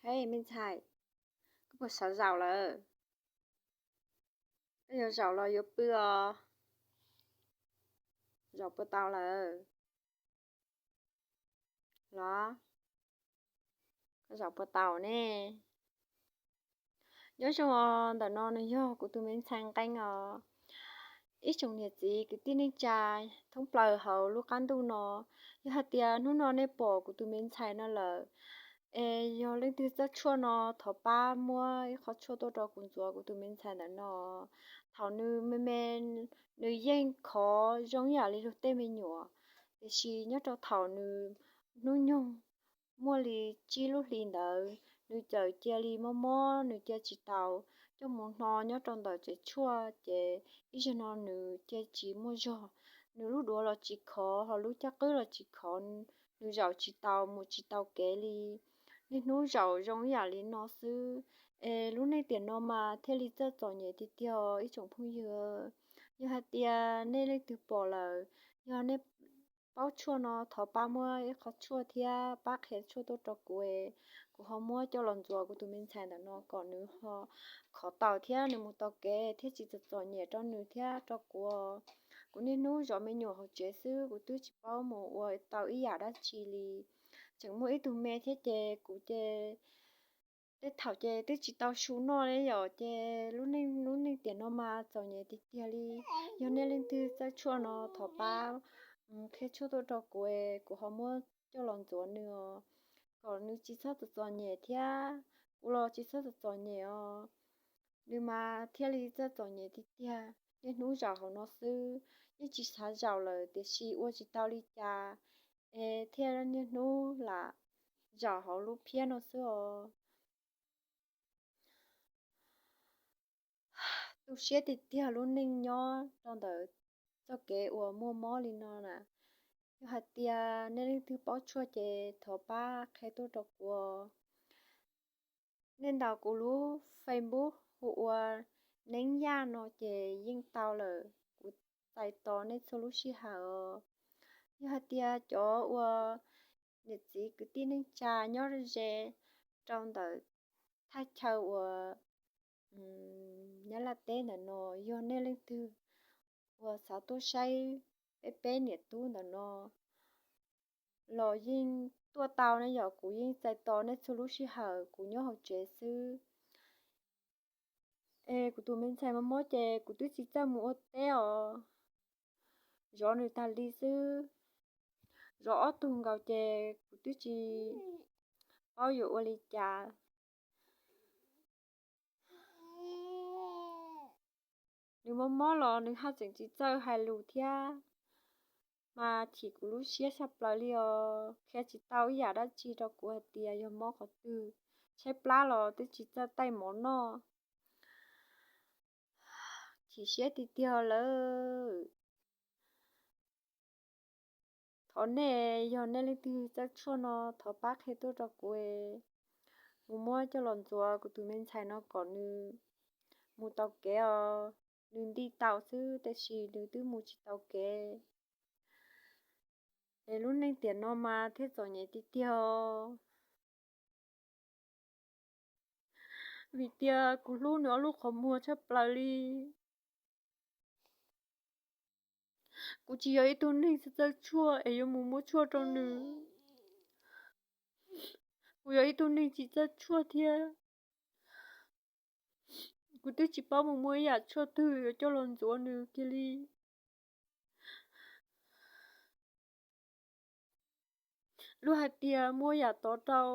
Me ntxhais, koj puas sawv zaum lawm? Koj yuav zaum los yuav pw os? Zaum puas tau lawm los? Koj zaum puas tau ne? Nyob zoo os, ntawm no nws yog kuv tus me ntxhais Nqeeb os. Ib tsoom niam txiv kwv tij neej tsa thoob plaws hauv lub qab ntuj no, yog hais tias hnub no nej pom kuv tus me ntxhais no lawm, es yog leej twg txawj tshuaj no, thov pab muab ib qho tshuaj tuaj rau kuv ntxuav kuv tus me ntxhais ntawm no. Thaum nws me me, nws yeej khov zoo ib yam li luag tej me nyuam, tiam sis nyob rau thaum nws hnub nyoog muaj li tsib lub hlis ntawd, nws txawm cia li mob mob, nws cia tsis taus, coj mus hno nyob rau ntawm tsev tshuaj ces ib zaug no nws cia tsis muaj zog, nws lub duav los tsis khov, ho lub caj qwb los tsis khov, nws zaum tsis taus, mus tsis tau kev li. Niaj hnub zaum zoo ib yam li no xwb, es lub neej tiam no mas thiaj li txawj txom nyem tiag tiag os ib tsoom phooj ywg. Yog hais tias nej leej twg pom lawm, yog nej paub tshuaj no, thov pab muab ib qho tshuaj thiab pab qhia tshuaj tuaj rau kuv, kuv ho muab coj los ntxuav kuv tus me ntxhais ntawm no kom nws ho khov taus thiab nws mus tau kev thiab tsis txom txom nyem rau nws thiab rau kuv. Kuv niaj hnub zov me nyuam hauv tsev xwb, kuv twb tsis paub mus ua tau ib yam dab tsi li. Tseem muaj ib tug me thiab ces kuv ces tej thaum ces twb tsis tau su noj li yom, ces lub neej, lub neej tiam no mas txom nyem tiag tiag li. Yog nej leej twg txawj tshuaj no, thov pab qhia tshuaj tuaj rau kuv, kuv ho muab coj los ntxuav nws os, kom nws tsis txhob txom txom nyem thiab kuv los tsis txhob txom txom nyem os. Nws mas thiaj li txawj txom nyem tiag tiag, niaj hnub zaum hauv no xwb, yeej tsis xav zaum lawm tiam sis ua tsis tau li cas, es thiaj niaj hnub lam zaum hauv lub phiab no xwb os. Tu siab tiag tiag lub neej nyob rau ntawm txoj kev uas muaj mob li no na. Yog hais tias nej leej twg paub tshuaj ces thov pab qhia tuaj rau kuv. Nej ntaus kuv lub Facebook hu ua Neeb Yaj no ces yeej tau lawm, kuv txais tos nej txhua lub sij hawm os. Yog hais tias cov uas niam txiv kwv tij neej tsa nyob ze rau ntawm thaj chaw uas Nyab Laj teb ntawm no, yog nej leej twg uas xav tuaj saib peb peb niam tub ntawm no los yeej tuaj tau ne yom, kuv yeej txais tos nej txhua lub sij hawm, kuv nyob hauv tsev xwb. Es kuv tus me ntxhais mob mob ces kuv twb tsis txawj mus ua teb os, zov nws tag li xwb. Zov ob tug nkaus ces kuv twb tsis paub yuav ua li cas. Nws mob mob los nws haj tseem tsis txawj hais lus thiab, mas chim kuv lub siab tshaj plaws li os. Qhia tsis tau ib yam dab tsi rau kuv hais tias yog mob qhov twg, tshaib plab los twb tsis txawj taij mov noj. Chim siab tiag tiag lawm. Thov nej, yog nej leej twg txawj tshuaj no, thov pab qhia tuaj rau kuv, mus muab coj los ntxuav kuv tus me ntxhais no kom nws mus tau kev os. Nws nti tau xwb tiam sis nws twb mus tsis tau kev. Es lub neej tiam no mas thiaj txom nyem tiag tiag os. Vim tias kuv hlub nws ob lub qhov muag tshaj plaws li. Kuv tsis yog ib tug neeg txawj tshuaj es yuav mus muab tshuaj rau nws. Kuv yog ib tug neeg tsis txawj tshuaj thiab. Kuv twb tsis paub mus muab ib yam tshuaj twg yuav coj los ntxuav nws kiag li. Luag hais tias muab yam tod rau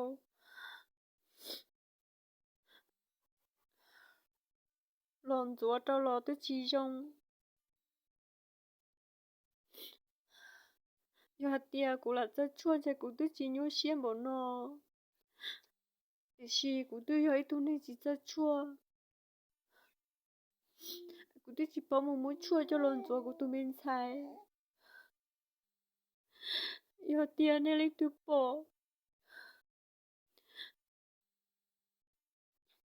los ntxuav rau los twb tsis zoo. Yog hais tias kuv lam txawj tshuaj ntshe kuv twb tsis nyuaj siab npaum no. Tiam sis kuv twb yog ib tug neeg tsis txawj tshuaj. Kuv twb tsis paub mus muab tshuaj coj los ntxuav kuv tus me ntxhais. Yog tias nej leej twg pom,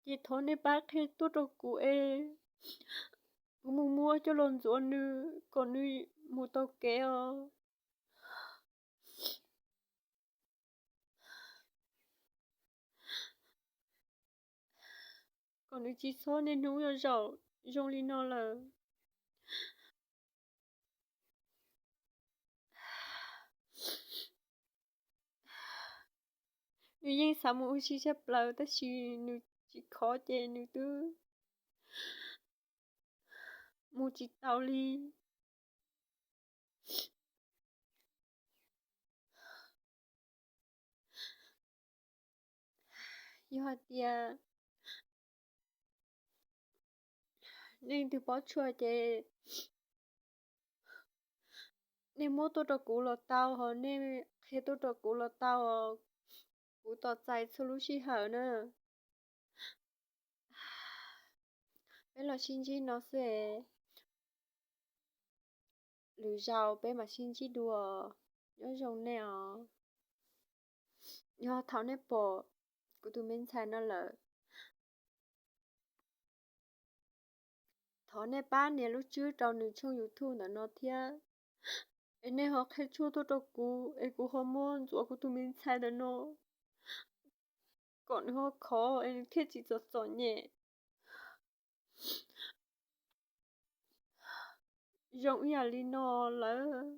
ces thov nej pab qhia tuaj rau kuv es kuv mus muab coj los ntxuav nws kom nws mus tau kev os. kom nws tsis txhob niaj hnub zaum zoo li no lawm. Nws yeej xav mus ua si tshaj plaws tab sis nws tsis khov ces nws twb mus tsis tau li. Yog hais tias nej twb paub tshua ces nej muab tuaj rau kuv los tau, ho nej qhia tuaj rau kuv los tau, kuv tos txais txhua lub sij hawm na. Peb los sib ntsib no xwb, lwm zaus peb mam sib ntsib dua. Nyob zoo nej os. Yog thaum nej pom kuv tus me ntxhais no lawm, thov nej pab nias lub tswb rau nws tshooj YouTube ntawm no thiab, es nej ho qhia tshuaj tuaj rau kuv es kuv ho muab ntxuav kuv tus me ntxhais ntawm no kom nws ho khov es nws thiaj tsis txom txom nyem zoo ib yam li no lawm.